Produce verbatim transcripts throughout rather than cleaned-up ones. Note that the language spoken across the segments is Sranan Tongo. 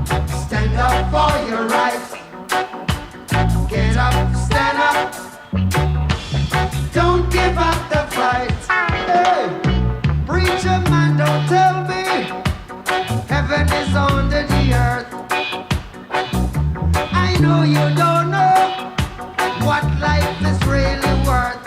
Stand up for your rights. Get up, stand up. Don't give up the fight. Hey, preacher man, don't tell me heaven is under the earth. I know you don't know what life is really worth.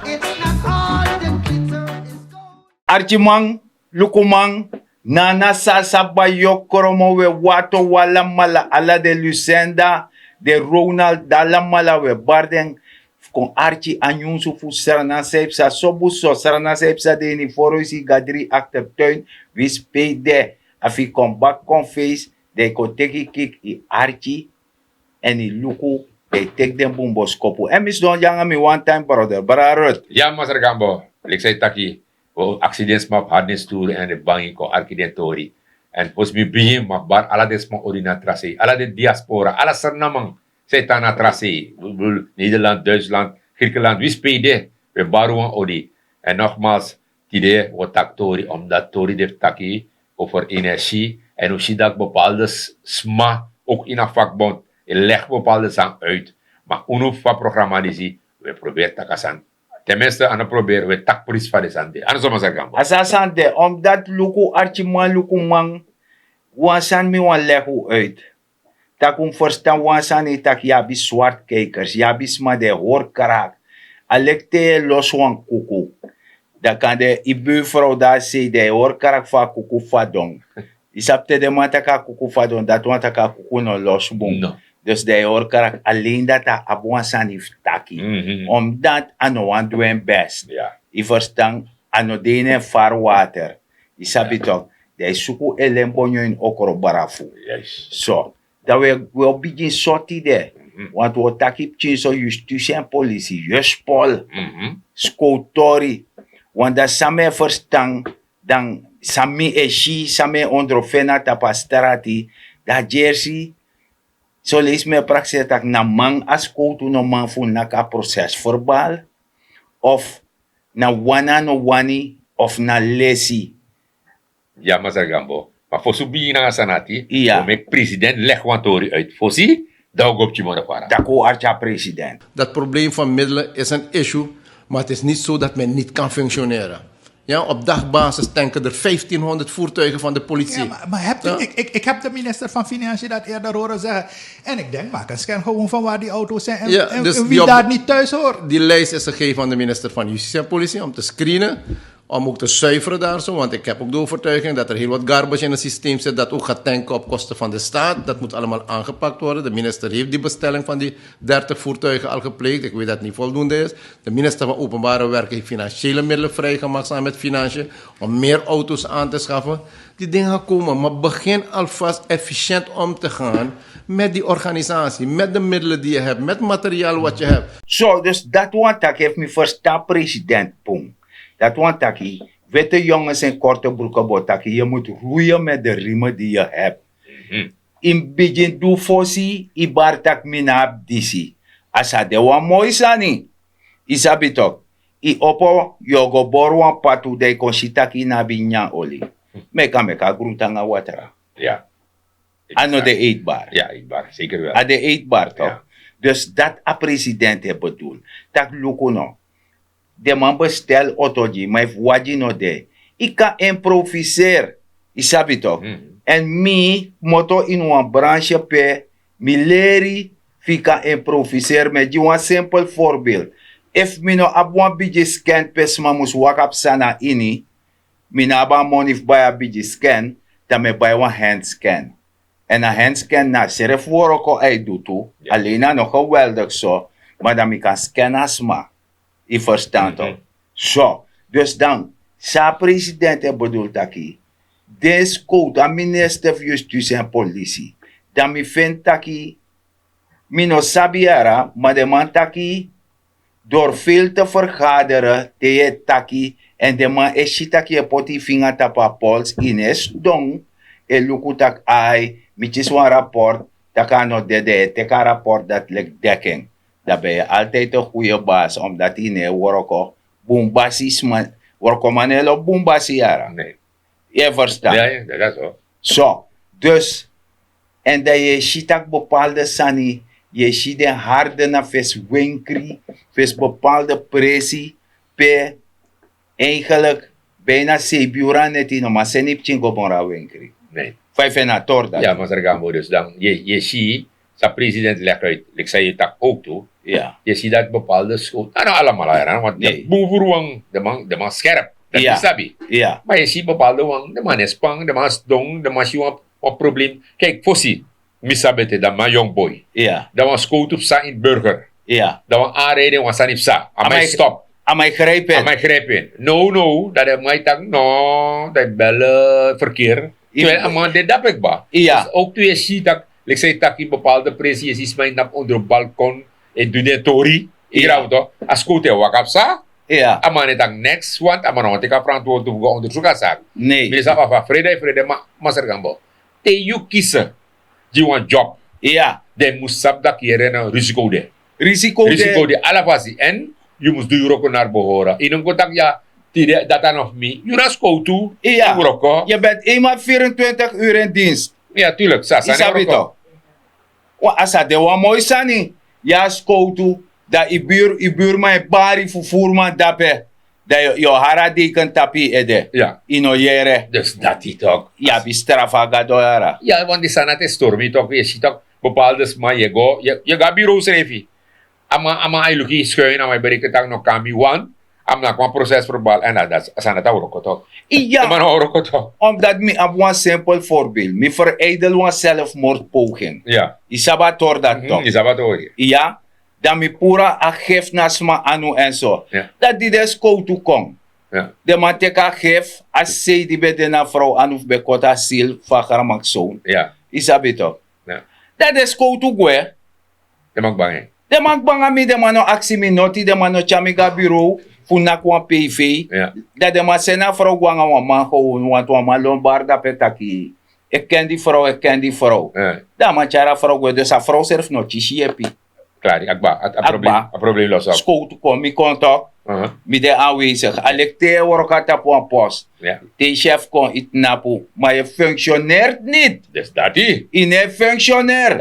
It's not all the glitter is gold. Archiman, lukuman, nana sasa bayokromo we wato wala mala ala de Lucenda, de Ronald, dala mala we barden. Kon archi anyunsu fu Srana Saipsa sobu so Srana Saipsa de ini foroisi gadri aktertuin. Wi spei de, a fi kon bak kon feis, de kon teki kik i archi. En i luku, de i teki den bun boskopu. En mi sidon dya nanga mi one time brother, brother Ruth. Ya, Master Gambo, leki san i taki, o aksi den sma fu hari den sturu en den bangi kon arki den tori. En fosi mi bigin, ma bari ala den sma odi na tra sei. Ala den diaspora, ala Sranaman san e tan na tra sei. Nederland, Duitsland, Griekenland, wi spei de, wi e bari wan odi. En nogmaals, tide wi o taki tori, omdat tori de fu taki over energie. En un si dat bepaalde sma ook in a vakbond e leg bepaalde sani uit. Maar unu fa programma disi, we probeer taki a sani. Tenminste, ano probeer we taki pris fa de sani de. Ano so Master Gambo. A san sani de, omdat luku archiman, lukuman, wan sani mi wan leg un uit. Tak' un ferstan wan sani, tak' yu abi swartkijkers, yu abi sma di e hori krak. A leki te yu e losi wan kuku, dan kande yu buurvrouw de a sei, dan yu e hori krak fu a kuku fadon. Yu sabi te den man tak' a kuku fadon, dati wani tak' a kuku no losi bun. Dus dan yu e hori krak, alen dati a abi wan sani fu taki. Omdat a no wani du en best. Yu ferstan, a no de ini en fari water. Yu sabi tok, dan yu suku elen bonyo ini okrobrafu. So, dan wi o bigin soti de. Want wi o taki pikinso, yustisi en polisi, yuspol, skowtori. Want dan san mi e ferstan, dan san mi e si, san mi e ondrofe na tapu a strati, dan a gersi, soleisi mi e prakseri tak' na man a skowtu, no man fu naki a proses-verbal, of na wani a no wani, of na lesi. Ya, Master Gambo. Ma fosi un bigin nanga sani dati, un o meki president leg wan tori uit fosi, dan un go pikin moro fara. Dati un arki a president. Dat probleem van middelen is een issue, maar het is niet zo dat men niet kan functioneren. Ja, op dagbasis tanken er vijftienhonderd voertuigen van de politie. Ja, maar, maar hebt u, ik, ik, ik heb de minister van Financiën dat eerder horen zeggen. En ik denk, maak een scan gewoon van waar die auto's zijn en, en, en wie daar niet thuis hoort. Die lijst is gegeven aan de minister van Justitie en Politie om te screenen, om ook te zuiveren daar zo. Want ik heb ook de overtuiging dat er heel wat garbage in het systeem zit dat ook gaat tanken op kosten van de staat. Dat moet allemaal aangepakt worden. De minister heeft die bestelling van die dertig voertuigen al gepleegd. Ik weet dat het niet voldoende is. De minister van Openbare Werken heeft financiële middelen vrijgemaakt samen met Financiën om meer auto's aan te schaffen. Die dingen gaan komen, maar begin alvast efficiënt om te gaan met die organisatie, met de middelen die je hebt, met materiaal wat je hebt. So, dus dat wani taki, efu mi ferstan president pun, dat wani taki, witte jongens in korte broeken bo taki, je moet roeien met de riemen die je hebt. Yu mus bigin du fosi, yu bari tak' mi no abi disi. A sa de wan moi sani. Yu sabi tok', yu opo, yu o go bori wan patu, dan yu kon si tak' yu no abi nyanyan oli. Ma yu kan meki a grutu nanga watra. A no de eetbaar. A de eetbaar tok'. Dus dati a president e bedoel. Tak' luku no, den man bestel oto gi yu, ma efu wagi no de, yu kan improviseri. Yu sabi tok'. Èn mi kmoto ini wan branche pe mi leri fu yu kan improviseri. Mi e gi wan simpel voorbeeld. Efu mi no abi wan bigi scan pe sma mus waka psa na ini, mi no abi a moni fu bai a bigi scan, dan mi e bai wan hand scan. Èn a hand scan na a srefi wroko a e du tu. Alen a no geweldig so, ma dan mi kan scan a sma. Yu ferstan tok'. So, dus dan, san a president e bedoel taki, den skowtu, a minister fu Justitie èn Polisie, dan mi feni taki, mi no sabi yara, ma den man taki, door veel te vergaderen, te yu e taki, èn den man e si tak' yu e poti yu finga tapu a pols, yu no e sidon e luku tak' ai, mi kisi wan rapport tak' a no de, dan yu e teki a rapport dati leki dekking. Dan ben yu altijd een goede baas, omdat yu no e wroko bun basi sma. Wrokoman no e lobi bun basi yara. Yu e ferstan? So, dus, Èn dan yu e si tak' bepaalde sani, yu e si den harde na fesi wenkri, fesi bepaalde presi, pe eigenlik bina seibi ura neti no man seni pikin go boro a wenkri. Fa yu feni a tori dati? Ya, masra gambo, dus dan yu e si san president legi uit, leki san yu taki ouk tu. Yu e si dati bepaalde skol, a no alamala, want den bun furu wan, den man skerp, dati yu sabi. Ma yu e si bepaalde wan, den man e span, den man sidon, den man si wan problem. Kiki fosi, mi sabi ete dan man yong boi, dan wan skowtu psa ini burger, dan wan anridi en wan sani psa, a man e stop. A man e grijpi en. Now now dan den man e taki no, dan yu bel verkeer. Terwijl a man de dape kba. Dus ouk tu yu e si tak', leki san yu taki, bepaalde presi yu e si sma ini tapu ondro balkon e du den tori. Yu grabu tok, a skowtu e waka psa. A man e taki neks want a man no wani teki a frantwortu fu go ondersuku a saki. Mi de sabi a fu a frede e frede, ma masra gambo, te yu kisi gi wan job, dan yu mus sabi tak' yere na risiko de. Risiko de ala fasi, èn yu mus du yu wroko nari behora. Yu no mus go taki ya, tide dati a no fu mi. Yu na skowtu, yu wroko. Yu ben eenmaal vierentwintig uru in dienst. Ya, tuurlijk, sa sani wroko. A sa de wan moi sani. Yu a skowtu, dan yu buru yu buruman e bari fu furu man dape. Dan yu o hari a deken tapu yu ede. Yu no yere. Dus dati tok'. Yu abi strafu a gado yara. Ya, want di sani ati e stori mi tok', yu e si tok', bepaalde sma yu e go, yu e go a bureau srefi. A man a man a e luku yu skuin, a man e bereken tak' no kan mi want a man naki wan proses verbal èn a sani ati a wroko tok'. Iya. A man no wroko tok'. Omdat mi abi wan simpel voorbeeld, mi vereidel wan zelfmoordpoging. Yu sabi a tori dati tok'? Yu sabi a tori. Iya. Dan mi puru a gif na sma anu èn so. Dan di den skowtu kon, den man teki a gif, a sei di ben de na a frow anu fu ben koti a sil fu a gramakson. Yu sabi tok'? Dan den skowtu gwe. Den man kbanga mi, den man no aksi mi noti, den man no tyari mi go a bureau fu naki wan pv. Dan den man seni a frow go nanga wan man gewon, wantu wan man lon bari dape taki e ken di frow, e ken di frow. Dan a man tyari a frow gwe, dus a frow srefi no kisi yepi. Klari a kba. A problem losi. Skowtu kon, mi kon tok'. Mi de anwesigi a leki te yu e wroko na tapu wan pos. Te yu sef kon yu tnapu, ma yu funksioneert niti. Yu no e funksioneer.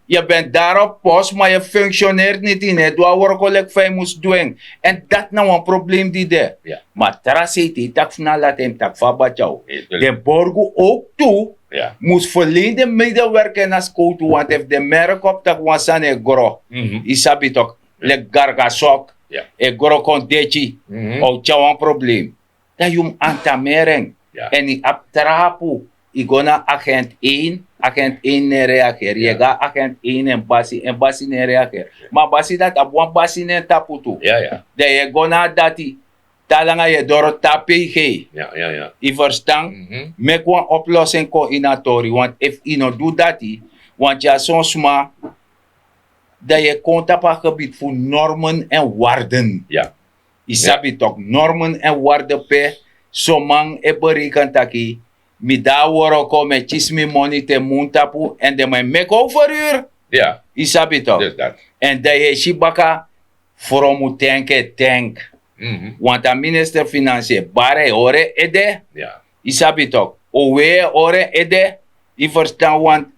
Yu ben dari op pos ma yu funksioneert niti, yu no e du a wroko leki fa yu mus du en. Èn dati na wan problem di de. Ma tra sei te yu taki fu na lati en mus taki fu a batyaw. Den borgu owk tu mus ferlen den medewerker na skowtu wantu efu den merki op tak' wan sani e gro, yu sabi tok', leki gargasok e gro kon deti, a o tyari wan problem. Dan yu mus antameri en. Èn yu abi trapu, yu go na agent ein. Agent ein no e reageri, yu e go na agent ein en basi, en basi no e reageri. Ma a basi dati abi wan basi na en tapu tu. Dan yu e go na a dati, te a langa yu e doro tapu peigei. Yu ferstan? Meki wan oplosin kon ini a tori, want efu yu no du dati, want yu a son sma, dan yu e kon tapu a gebit fu normen èn warden. Yu sabi tok', normen èn warden pe son man e bereken taki mi de na wroko, mi e kisi mi moni te mun tapu èn den man e meki overhur. Yu sabi tok'? Èn dan yu e si baka, frow mu tenki e tenki. Want a minister finansi e bari, a e hori en ede. Yu sabi tok', a e hori en ede. Yu ferstan? Want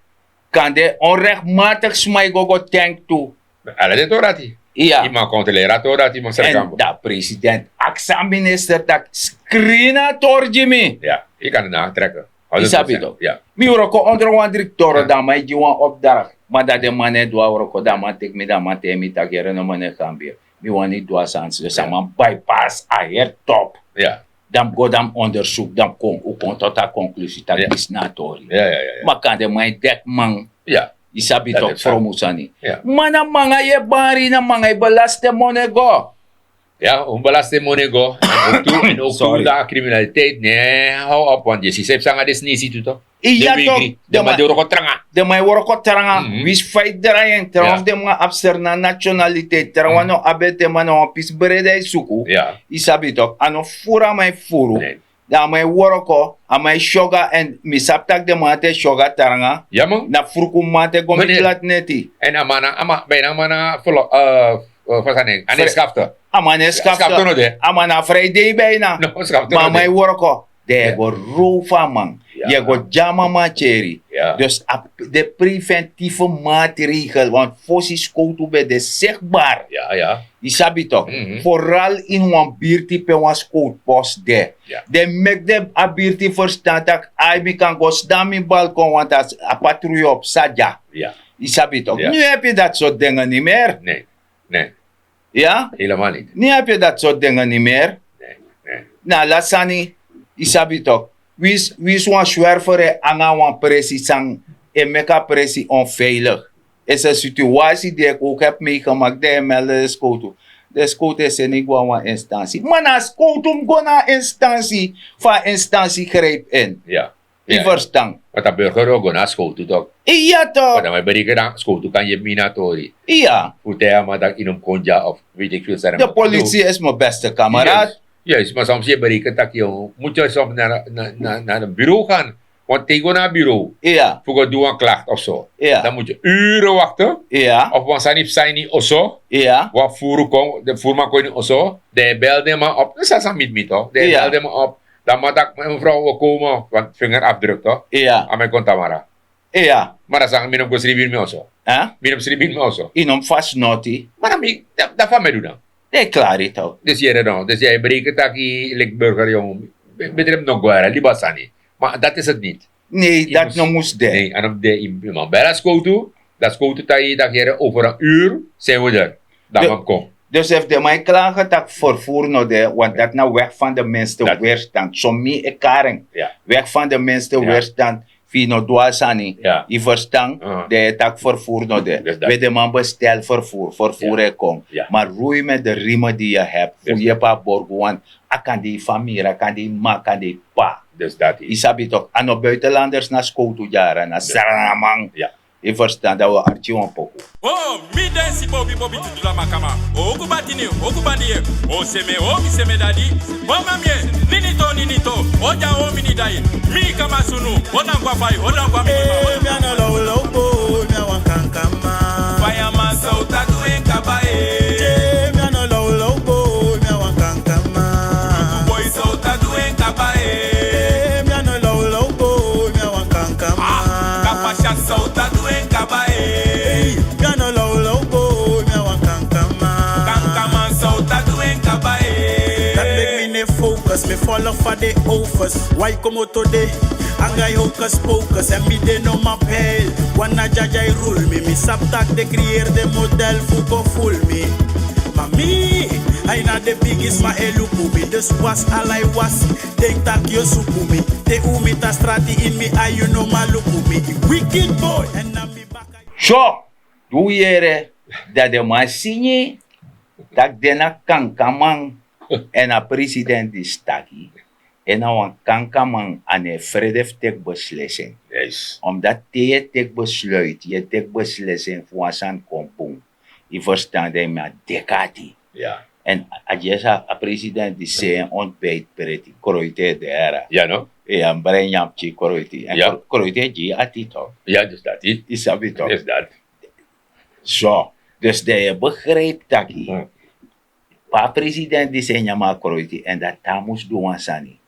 kande onrechtmatigi sma e go go tenki tu. Ala den tori dati. Yu man kontroleri a tori dati, masra gambo. Èn dan president aksi a minister taki skrin a tori gi mi. Yu kan na treki. Yu sabi tok'? Mi wroko ondro wan driktoro, dan a man e gi wan opdracht. Ma dan den man no e du a wroko, dan a man teki mi, dan a man taigi mi tak' yere, no man no e kan biri. Mi wani du a sani so, san man bypass a heri top. Dan mi go, dan mi ondersuku, dan mi kon, un kon tot a konklusi tak' disi na a tori. Ma kande man e deki man. Yu sabi tok', frow mu sani. Ma na manga yu e bari, na manga yu belasti en moni e go. Ya, un belasti en moni e go. Èn owk tu, èn owk tu dan a kriminaliteit no e how op, want yu e si san e psa nanga den snesi tu tok'. Iya tok'. Den man de wroko tranga. Den man e wroko tranga. Winsi fa yu drai en, trawan fu den man abi serna nationaliteit, trawan no abi ete, ma na wan pisi brede yu suku. Yu sabi tok', a no furu a man e furu. Dan a man e wroko, a man e syoga, èn mi sabi tak' den man ati e syoga tranga. Na fruku man ati e go miti lati neti. Èn a man na, a man, ben a man na folo, fa sani, a no e skafte. A man no e skafte. Skafte no de. A man na a fri dei bina. Ma a man e wroko. Dan yu e go row fu a man. Yu e go gi a man mantyeri. Dus a den preventieve maatregel want fosi skowtu ben de sekbar. Yu sabi tok? Foral ini wan birti pe wan skowtpos de. Den meki den a birti ferstan tak' ai mi kan go sidon na mi balkon want a patrui o psa dya. Yu sabi tok? Nu hebi yu dati sortu dengen ni mer. Ya? Ni abi yu dati sortu dengen ni mer. Na ala sani. Yu sabi tok? Winsi wan swerfer e nanga wan presi san e meki a presi onveilig. Esi en situasi di e kon hebi megemaki den e melde den skowtu. Den skowtu e seni go na wan instansi ma na a skowtu mus go na a instansi fu a instansi grijpi en. Yu ferstan? Want a burger o go na a skowtu tok? Iya tok. Want dan mi e bereken dan skowtu kan yepi mi ini a tori. Iya. Fu te a man tak' yu no mus kon dya of weet ik veel sani. De politie is mi beste kameraad. Yes ma soms yu e bereken tak' yu mus yu soms na na na bureau gan. Want te yu go na a bureau fu go du wan klakti of so, dan mus yu ure wakte. Of wan sani fu saini oso. Wan furu kon den furuman kon ini oso dan yu e bel den man op san san miti mi tok dan yu e bel den man op. Dan man taki mevrouw we komen want vinger afdruk tok. A mi e kon tamara. Ma dan sanga mi no mus go sribi ini mi oso. Mi no mus sribi ini mi oso. Yu no mus fasi noti. Ma dan mi dan fa mi e du dan? Den e klari tok. Dus yere no dus yu e breke taki leki burger yong. Bedrem no go era liba sani. Ma dat is het nit. Nee dat no mus de. Nee a no mus de. Yu man bel a skowtu. Dan skowtu taki yu taki yere over en ur. Zijn we der? Dan man kon. Dus efu den man e klage taki vervoer no de want dat na weg van de minste weerstand so mi e karen. Weg van de minste weerstand. Fu yu no du a sani. Yu ferstan? Dan yu e taki vervoer no de. We den man bestel vervoer vervoer e kon. Ma rui met de rime di yu hebi fu yepi a borgu want a kan de yu famiri a kan de yu mama a kan de yu p'pa. Yu sabi tok' a no buitenlanders na skowtu dyara na sranaman. Yu ferstan dan wi arti wan poku. Mi densi bobi bobi tutula makama. Okubatini okubandiye. Oseme omiseme dadi. Wamamie ninito ninito. Odia ominidai. Mi kama sunu. Onangwa fai onangwa mi. Mi ano low low boy mi awan kankama. Faya man sawta du en kaba e. Mi ano low low boy mi awan kankama. Boy sawta du en kaba e. Mi ano low low boy mi awan kankama. Kapasha sawta du en kaba e. Mi ano low low boy mi awan kankama. Kankama sawta du en kaba e. Dat mek mi ne focus mi follow fa de overs. Wai komo tode. Anga yu hocus pocus en mi de no man peil. Wan na dyadyai rul mi mi sabi tak' de kriyeri den model fu go ful mi. Ma mi a ini a de bigi sma e luku mi dus wasi ala yu wasi. Denki tak' yu o suku mi. Te un miti a strati ini mi ai yu no man luku mi. Wikid boy èn na mi baka. So di un yere dan den man singi tak' den na kankanman. Èn a president disi taki en na wan kankanman a no e frede fu teki beslising. Omdati te yu e teki besluiti yu e teki beslising fu wan sani kon bun. Yu ferstan dan yu mi a deki ati. Èn a dyesi a president disi sei en ontbijti preti kroiti e de yara. Ya no? Ya mi bren nyan pikin kroiti èn kroiti e gi yu ati tok'. Ya dus dati. Yu sabi tok'. So dus dan yu e begripi taki pe a president disi e nyan mi a kroiti èn dati a mus du wan sani.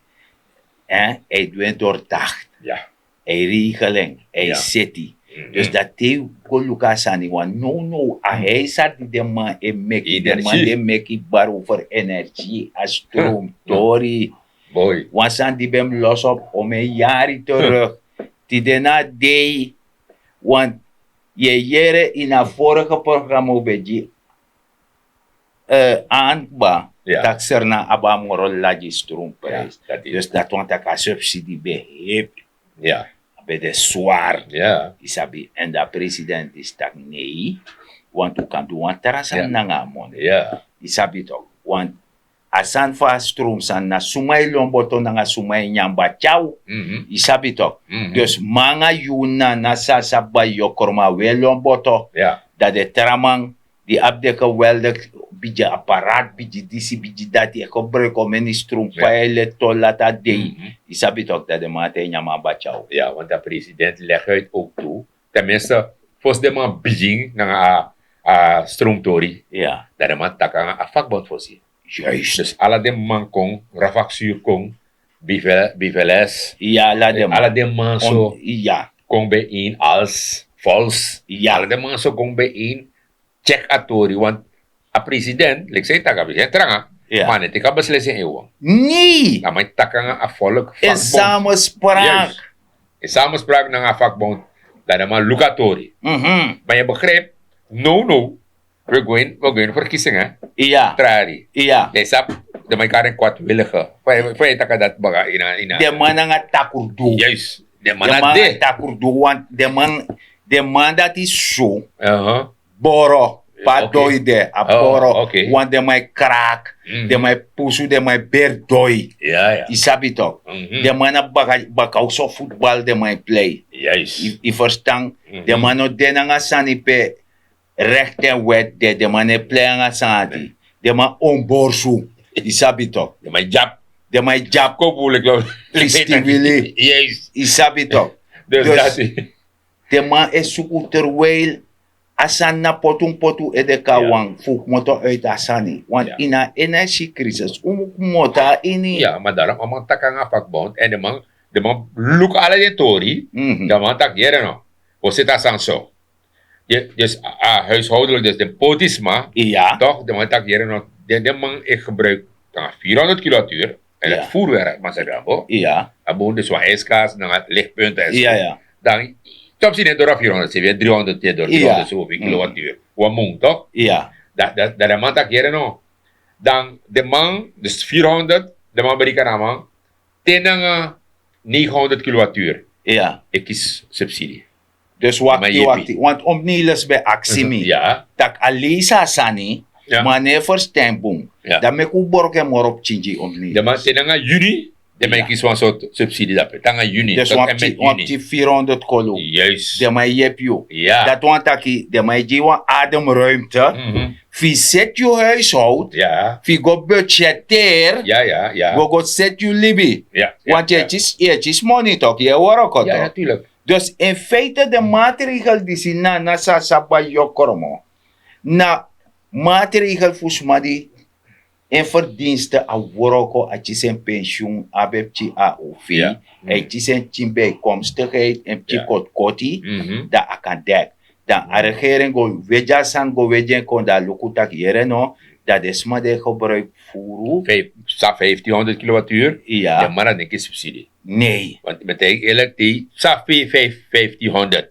Èn a e du en dordakti. A e reigel en a e seti. Dus dati te yu go luku a sani wan nownow a heisa di den man e meki den man di e meki bari over energi a stromtori. Wan sani di ben mus losi op omen yari teruk. Tide na a dei. Want yu e yere ini a vorige programa un ben gi an kba tak' serna abi a moro lagi stromprisi. Dus dati wani tak' a subsidi ben hebi. A ben de swar. Yu sabi èn dan president disi tak' nei. Want un kan du wan tra sani nanga a moni. Yu sabi tok'. Want a sani fu a strom sani na suma e lon boto nanga suma e nyan batyaw. Yu sabi tok'. Dus mi nanga yu na na san a sabi bai yokro ma wi e lon boto. Dan den tra man di abi den geweldik bigi aparat bigi disi bigi dati e gebruiki o meni strum fa yu e leti tol lati a dei. Yu sabi tok' dan den man ati e nyan mi a batyaw. Ya want a president legi uit ouk tu. Ten minste fosi den man bigin nanga a strumtori dan den man taki nanga a fakbond fosi. Dus ala den man kon rafaksuur kon. Biveles. Ala den man so. Kon ben in als vols. Ala den man so kon ben in. Check a tori want a president leki san yu taki a president tranga. Ma a no e teki a beslisi en ewan. Nei. A man e taki nanga a volk. En samenspraak. En samenspraak nanga a vakbond. Dan den man luku a tori. Ma yu begrijp? No no. We go in we go in verkiezing. Trari. Den sabi den man e kari en kwartwillige. Fa yu taki dati baga ini a ini a. Den man nanga takurdu. Den man nanga takurdu. Want den man dati so. Boro pe a doi de a boro. Want den man e kraki. Den man e pusu den man e beri doi. Yu sabi toki? Den man na baka oso futbal den man e plei. Yu ferstan? Den man no de nanga sani pe rekti èn wèt de den man no e plei nanga sani dati. Den man onborsu. Yu sabi toki? Den man e dyapu. Den man e dyapu. Kopu leki. Listi wili. Yu sabi toki? Dus den man e suku terwijl a sani na potu mus poti un ede kon na wan fu un kmoto uiti a sani. Want ini a energiekrisis un mus kmoto na ini. Ya ma darom a man taki nanga a vakbond èn den man luku ala den tori. Dan a man taki yere no? Un o seti a sani so. Dus a huishoudelik dus den poti sma. Tok den man taki yere no? Den man e gebruik nanga vierhonderd kilowatuur. En dat voer we masagabo. A boon dus wan ijskas nanga lichtpunten en zo. Dan topsi ne doro a vierhonderd sefi driehonderd te doro driehonderd sefi kilowatuur. Wan mun tok? Dan den man taki yere no? Dan den man dus vierhonderd den man bereken na a man te nanga negenhonderd kilowatuur. E kisi subsidie. Dus wakti wakti want omni les ben aksi mi tak' a leisi a sani. Ma a no e ferstan bun. Dan meki un broko en moro pikin gi omni. Den man te nanga yuni den man e kisi wan sortu subsidie dape te nanga yuni. Dus wan pikin firi honderd kolu. Den man e yepi yu. Dati wani taki den man e gi yu wan ademruimte fu yu seti yu huishoud fu yu go budgeteri. Go go seti yu libi. Want yu e kisi moni toki yu e wroko toki. Dus in feite den maatregel disi na na so a sa bai yokromo na maatregel fu sma di en ferdinste a wroko a kisi en pensioen a ben pikin a ofi a e kisi en pikin bijkomstigheid en pikin kotkoti. Dan a kan dek dan a regering go wegi a sani go wegi en kon dan a luku taki yere no? Dan den sma di e gebruiki furu. San vijftienhonderd kilowatuur. Den man na den kisi subsidie. Nei. Want mi taigi elek tei san vijftienhonderd.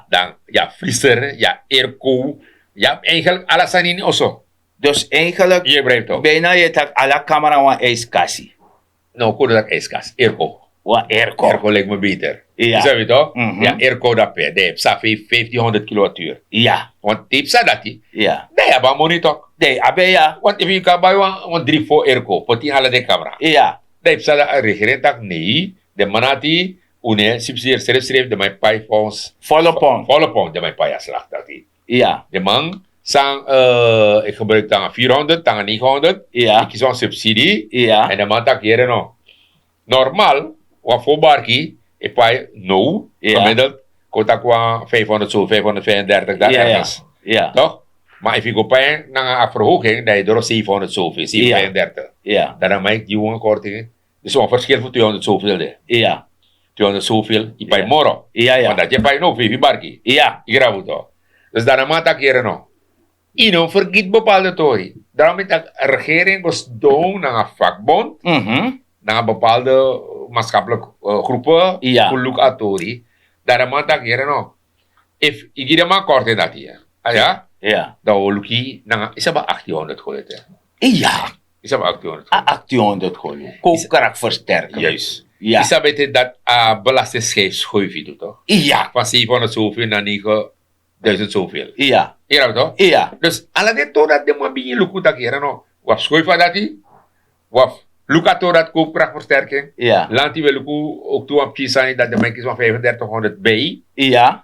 Dan yu abi friser yu abi airco yu abi eigenlik ala sani ini oso. Dus eigenlik bijna yu e taki ala kamera wan ijskasi. No kodo taki ijskasi airco. Wan airco. Airco leki mi beter. Yu sabi to? Yu abi airco dape dan yu psa vijftienhonderd kilowatuur. Want te yu psa dati dan yu abi a moni tok. Dan yu abi en ya. Want efu yu kan bai wan dri fo airco poti ini ala den kamera. Dan yu psa dan a regering taki nei den man ati un no e subsidieri srefsrefi den man e pai fons. Folo pon. Folo pon den man e pai a slak dati. Den man san e gebruiki tanga vierhonderd tanga negenhonderd. Yu kisi wan subsidie. Èn den man taki yere no? Normal wan fo barki e pai now gemiddeld kon taki wan vijfhonderd so vijfhonderd vijfendertig dan ergens. Tok? Ma efu yu go pai en nanga a verhoging dan yu doro zevenhonderd so vijfendertig. Dan den man e gi wan korting. Dus wan verschil fu tweehonderd zoveel de. Tweehonderd zoveel yu pai moro. Want dati yu pai no feifi barki. Yu grabu to. Dus dan a man taki yere no? Yu no fergiti bepaalde tori. Daarom mi taki regering go sidon nanga vakbond nanga bepaalde maatskapelike groepe fu luku a tori. Dan a man taki yere no? Efu yu gi den man korte dati ya. Dan wi o luku nanga yu sabi a aktihonderd golu ete. Iya. Yu sabi a aktihonderd golu. A aktihonderd golu. Koopkracht versterken. Juist. Yu sabi ete dati a belasting schuif schuif yu tu tok? Iya. Van zevenhonderd zoveel na negenduizend zoveel. Iya. Yu sabi tok? Iya. Dus ala den tori dati den man bigin luku taki yere no? Wi abi schuif a dati. Wi abi luku a tori dati koopkracht versterking. Lanti wi e luku. Ook tu wan pikin sani dati den man e kisi wan vijfendertighonderd bij. Iya.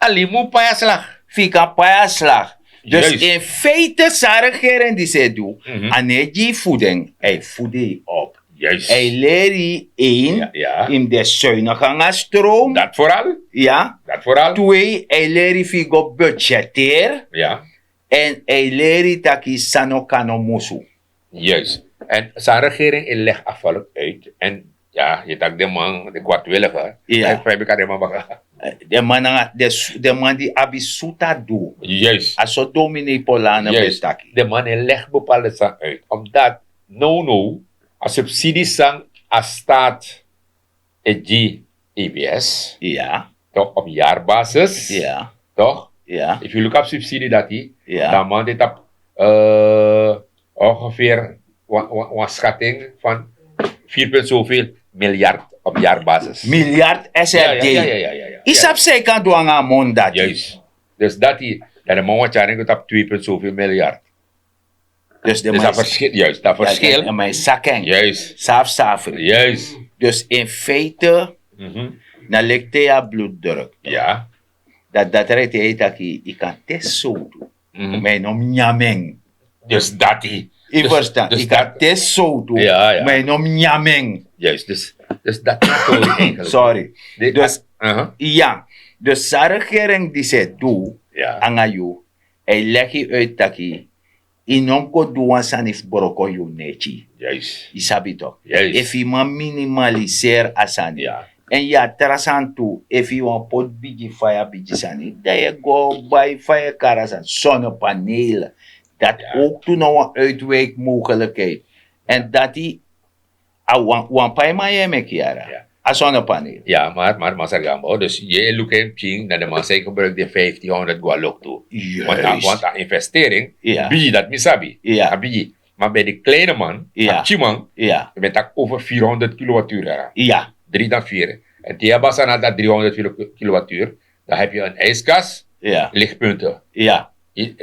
Alin mu pai a slag. Fu yu kan pai a slag. Dus in feite san a regering disi e du, a no e gi yu fuding, a e fudu yu op. A e leri yu ein, yu mus de suinigi nanga stroom. Dati foral. Ya. Twe, a e leri yu fu yu go budgeteri. Èn a e leri yu taki san no kan no musu. Juist. Èn san a regering e legi a volk uit èn Ya, yu taki den man, den kwaadwillige. Ya. Fa yu bika den man baka? Den man nanga den man di abi sutu a du. Yes. A so dominee Polana ben taki. Den man e leg bepaalde san uit omdat no no a subsidie san a staat e gi E B S. Ya. Toch op jaarbasis. Ya. Toch? Ya. If you look up subsidie dati, dan man dit op ongeveer wan schatting van vier punt zoveel miljard op jaarbasis. Miljard S R D. Isap sei kan dwanga a mon dati. Juist. Dus dati dan de man wat jaring op twee punt zoveel miljard. Dus de man is verschil. Juist dat verschil. Maar is sakken. Juist. Saaf safri. Juist. Dus in feite na lekte ya bloeddruk. Ja. Dat dat rete taki i kan te sotu. Maar no mnyameng. Dus dati. I verstan? I kan te sotu. Maar no mnyameng. Juist. Dus dus dat sorry. Dus ja. Dus sa regering di se du anga yu, a e legi uit taki i no mus go du wan sani fu broko yu neti. Yu sabi tok? Efu i man minimaliseri a sani, èn yu a tra sani tu, efu i wani poti bigi faya bigi sani, dan yu e go bai faya kara sani sonne paneel. Dati owk tu no wan uitwiki mogelikheid. Èn dati a wan paiman yu e meki yara. A sonne paneel. Ya, maar maar masargambo dus yu e luku en pikin na den man san e gebruik den vijftienhonderd go a loktu. Want a investering bigi dati mi sabi. A bigi. Maar bij de kleine man a pikin man, ben taki over vierhonderd kilowattuur yara. Drie dan vier. En te yu abi a sani na dati driehonderd kilowattuur, dan heb yu en ijskas. Lichtpunten.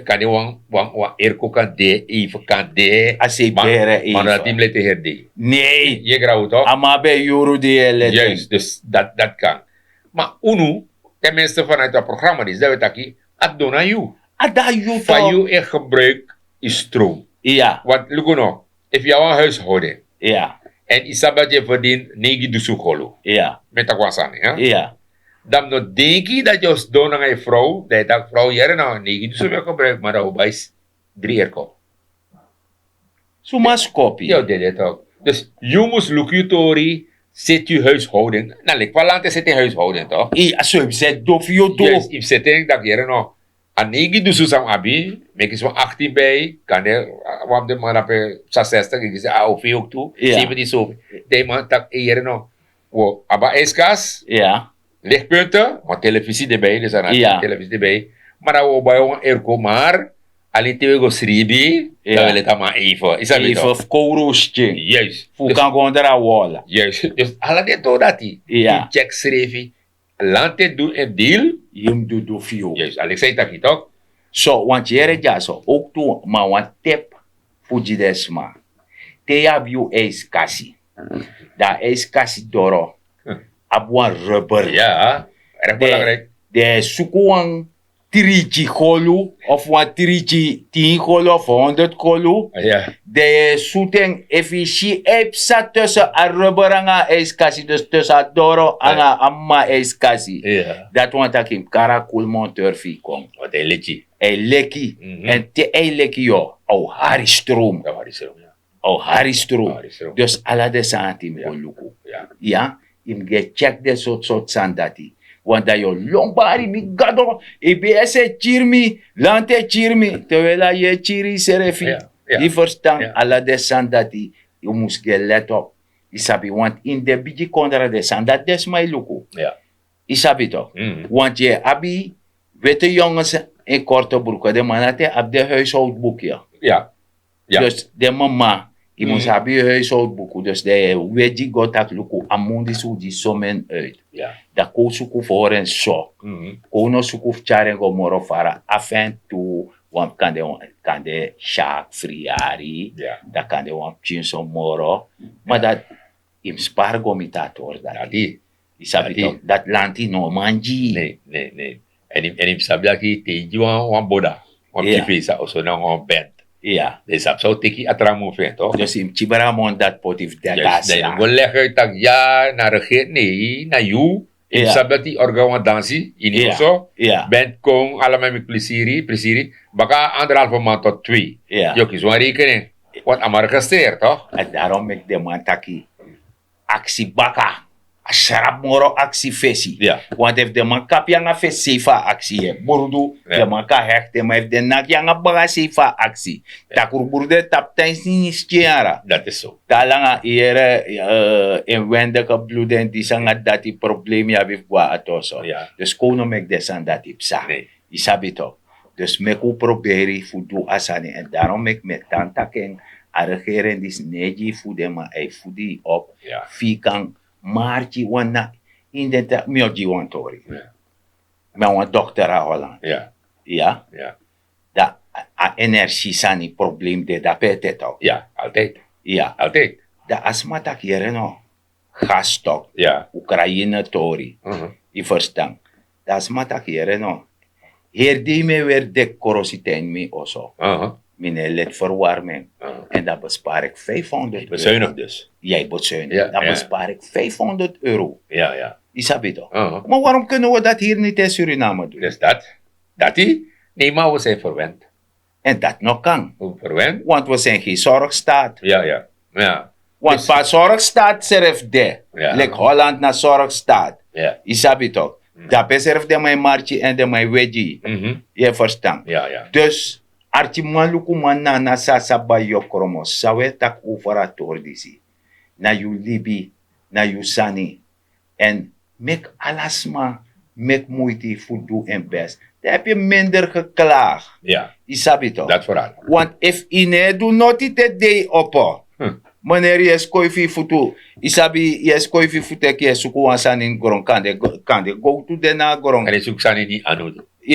Kan de wan wan wan erko kan de even kan de. A sei bere even. Maar dat team leti herde. Nee. Ye grauw toch? A man ben yuru di ye leti. Juist dus dat dat kan. Maar unu, ten minste vanuit dat programma dis dat we taki a dona yu. A da yu fa yu e gebruik yu stroom. Ja. Want luku no, efu yu abi wan huishouding, en yu sabi dat yu e verdien neigi dusun golu. Met a wan sani. Dan mi no denki dat yu o sidon nanga yu frow dan yu taki frow yere na wan neigi dusun mi o gebruik maar dan o bai dri erko. Suma skopi. Yu o dede tok. Dus yu mus luku yu tori, seti yu huishouding na leki fa lanti e seti en huishouding tok. A so yu mus seti do fu yu do. Yu mus seti en tak' yere no, a neigi dusun san mi abi, meki sma achttien bij kande wan fu den man dape sa zestig yu gi se a o fi yu ok tu. Zeventien so. Den man taki e yere no, wi abi a ijskas, lichtpunten, want televisi de bij dus a na televisi de bij. Maar dan wi o bai wan erko maar, alin te wi go sribi, dan wi leti a man even. Even fu kowru skin. Juist. Fu kan go onder a wol. Juist. Dus ala den tori dati yu check srefi. Lanti e du en deal. Yu mus du du fu yu. Yes alexei taki tok. So want yere dyaso owk tu ma wan tep fu gi den sma. Te yu abi yu eiskasi, dan a eiskasi doro abi wan rubber. Ya. Erg belangrijk. Den e suku wan triki golu of wan triki tin golu of honderd golu. Den e sutu en efu yu si e psa tussen a rubber nanga a eiskasi dus tussen a doro nanga a mama eiskasi. Dati wani taki yu mus kari a kuli monteur fu yu kon. Want a e leki. A e leki. Èn te a e leki yu, a o hari stroom. A o hari stroom. Dus ala den sani dati yu mus go luku. Ya, yu mus go e tyeki den sortu sortu sani dati. Want dan yu o lon bari mi gado, ebs e kiri mi, lanti e kiri mi. Terwel a yu e kiri yusrefi. Yu ferstan? Ala den sani dati yu mus go e let op. Yu sabi want ini den bigi kondra den sani dati den sma e luku. Yu sabi tok? Want yu e abi wete yongens, en korte bruku den man dati e abi den huishoudbuku. Dus den mama, yu mus abi yu huishoudbuku dus den e wegi go taki luku a mun disi un gi someni uit. Dan kon un suku fu hori en so. Kon un no suku fu tyari en go moro fara afen tu. Wan kande wan kande syak fri yari, dan kande wan pikin so moro. Ma dati yu mus spari go miti a tori dati. Yu sabi tok dati lanti no man gi yu. Èn yu mus sabi daki te yu gi wan boda, wan pikin fesa oso na wan bent, den sabi san o teki a tra mun fu en tok. Dus yu mus kibri a moni dati poti fu dati a sla. Dan yu no go legi uit tak' ya na regeri nei na yu. Yu mus sabi dati yu organ wan dansi ini oso, bent kon ala man meki plisiri plisiri. Baka anderhalve man tot twee. Yu o kisi wan rekening. Want a man registreer tok. Darom meki den man taki aksi baka. A srapu moro aksi fesi. Want efu den man kapu yu nanga fesi sei fu a aksi yu e burdu, den man kan hekti en. Ma efu den naki yu nanga baka sei fu a aksi, takru burdu e tapu tan ini skin yara. Dati so. Te a langa yu yere inwendiki bludu en disi nanga dati, problema yu abi fu go na ati oso. Dus kon un no meki den sani dati psa. Yu sabi tok. Dus meki un proberi fu du a sani èn daron meki mi e tan taki en, a regering disi no e gi yu fu den ma a e fu di yu op, fu yu kan marki wan na. Ini den tra mi o gi wan tori. Mi na wan dokter na holland. Ya. Dan a energie sani problem de dape e tete. Ya. Dan a sma taki yere no, gastok, ukraine tori. Yu verstan? Dan a sma taki yere no, heri dei mi e weri deki krosi te ini mi oso. Mi no e leti verwarming. En dan bespaar ik vijfhonderd euro. Bezuinig dus. Jij bezuinig. Dan bespaar ik vijfhonderd euro. Yu sabi toch? Maar waarom kunnen we dat hier niet in Suriname doen? Dus dat, dat die, nee, maar we zijn verwend. En dat nog kan. Want we zijn geen zorgstaat. Want pa zorgstaat serf de, lik holland na zorgstaat. Yu sabi toch? Dape serf de mai marki en de mai wegi. Yu e verstan? Dus arkiman lukuman na na sasa bai yokromo san we taki over a tori disi. Na yu libi, na yu sani. En meki ala sma meki muiti fu du en best. Dan heb yu minder geklaag. Yu sabi toch? Want efu yu no e du noti te dei opo, meneer yu e skoifi yu futu. Yu sabi yu e skoifi yu futu eki yu e suku wan sani ini gron kande, gowtu de na a gron. Yu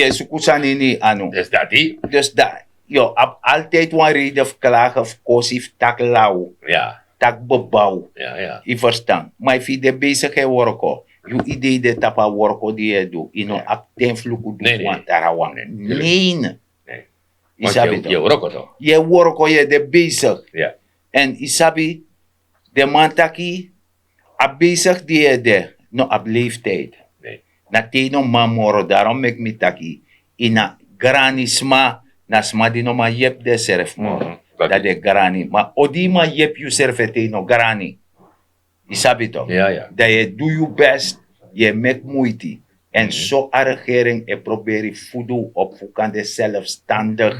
e suku sani ini yu anu. Dus dati, yu abi altijdi wan reden fu klage fu kosi fu taki law, taki bebaw. Yu verstan? Ma efu yu de besigi e worko, yu idei de tapu a worko di yu e du, yu no abi ten fu luku du fu wan tarawan. Nein. Yu sabi? Yu e worko, yu e de besigi. En yu sabi, den man taki a besigi di yu e de no abi leeftijd. Na te yu no man moro. Daron meki mi taki, yu na grani sma. Na sma di no man yepi denserfi moro. Dan den grani, ma odi yu man yepi yusrefi ete yu no grani. Yu sabi tok? Dan yu e du yu best, yu e meki muiti. En so a regering e proberi fudu wi op fu kan de selfstandig,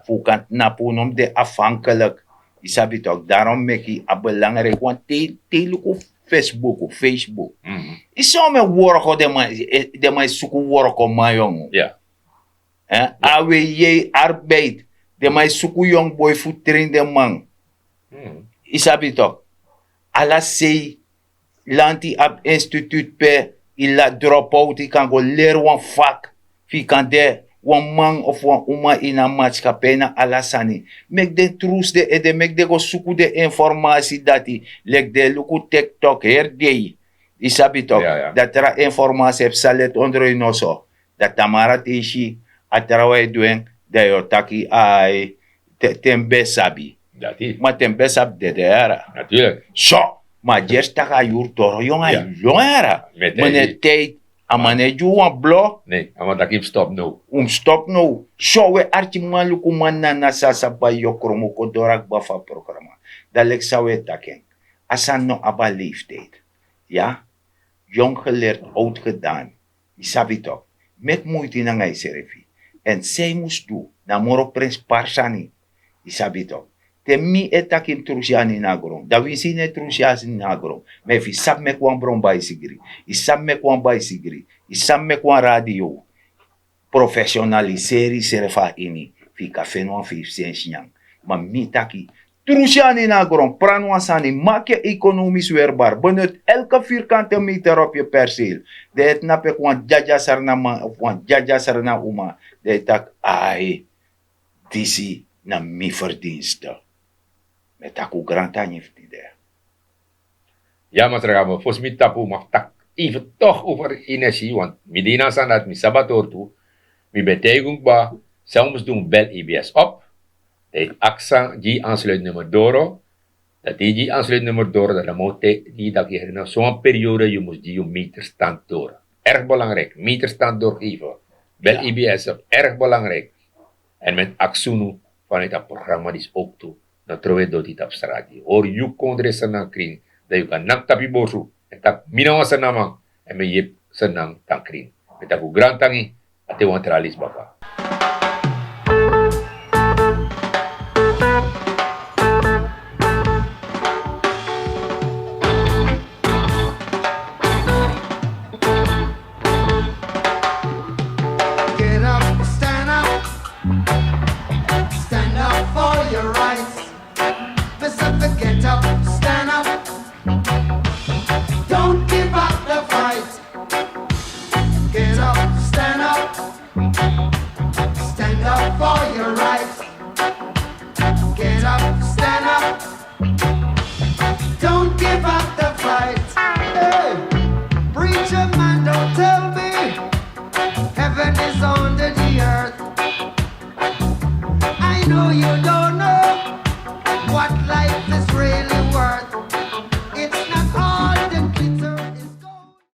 fu kan tnapu wi no mus de afhankelik. Yu sabi tok? Darom meki a belangriki wan te yu luku facebook facebook, yu si omen worko den man e suku worko man yongu. A we yei arbeid, den man e suku yongu boi fu trin den man. Yu sabi tok? Ala sei lanti abi institutu pe yu la drop out yu kan go leri wan fak, fu yu kan de wan man of wan uma ini a matskapi na ala sani. Meki den trusu den ede meki den go suku den informasi dati. Leki den e luku tiktok heri dei. Yu sabi tok? Dan tra informasi e psa leti ondro yu noso. Dan tamara te yu si a trawan e du en, dan yu o taki ai, te mi ben sabi. Ma te mi ben sabi dede yara. So, ma a gersi taki a yuru doro yongu a yongu yara. Mene tijdi a man no e gi unu wan blo. Ne a man taki yu mus stop now. Un mus stop now. So we arkiman lukuman nana san a sa bai yokromo kon doro a kba fu a programa. Dan leki san we taki en, a sani no abi a leeftijd. Ya. Yong geleerd oud gedaan. Yu sabi tok? Meki muiti nanga yusrefi. Èn san yu mus du na moro prenspari sani. Yu sabi tok? Te mi e taki mi trusi ani ini a gron dan winsi yu no e trusi ani ini a gron. Ma efu yu sabi meki wan bron baisigri, yu sabi meki wan baisigri, yu sabi meki wan radio, profesionaliseri yusrefi na ini fu yu kan feni wan feifi sensi nyan. Ma mi taki, trusi ani ini a gron, prani wan sani, maki yu ekonomis werbar, benut elke virkante meter op yu perseel. Dan yu e tnapu eki wan dyadya srna man of wan dyadya srna uma. Dan yu taki, ai, disi na mi ferdinste. Mi e taki un grantangi fu tide. Ya masra gabo fosi mi tapu ma fu taki even tok over energie want mi de ini a sani dati mi sabi a tori tu. Mi ben taigi un kba san un mus du un bel ebs op. Dan yu aksa gi yu ansluitnummer doro. Dan te yu gi yu ansluitnummer doro dan dan man un taigi yu daki yere na so wan periode yu mus gi yu meterstand doro. Erg belangrijk meterstand doro geven. Bel ebs op erg belangrijk. Èn mi e aksi unu fanuiti a programma disi ouk tu. No trowe doti tapu strati hori yu kondre srnan kring. dan yu kan naki tapu yu borsu èn taki mi na wan Sranaman èn mi e yepi Sranan tan krin. Mi e taki un grantangi. A te wan tra leisi baka. Get up, stand up, stand up for your rights. Mister, get up, stand up. Don't give up the fight. Get up, stand up. Stand up for your rights. Get up, stand up.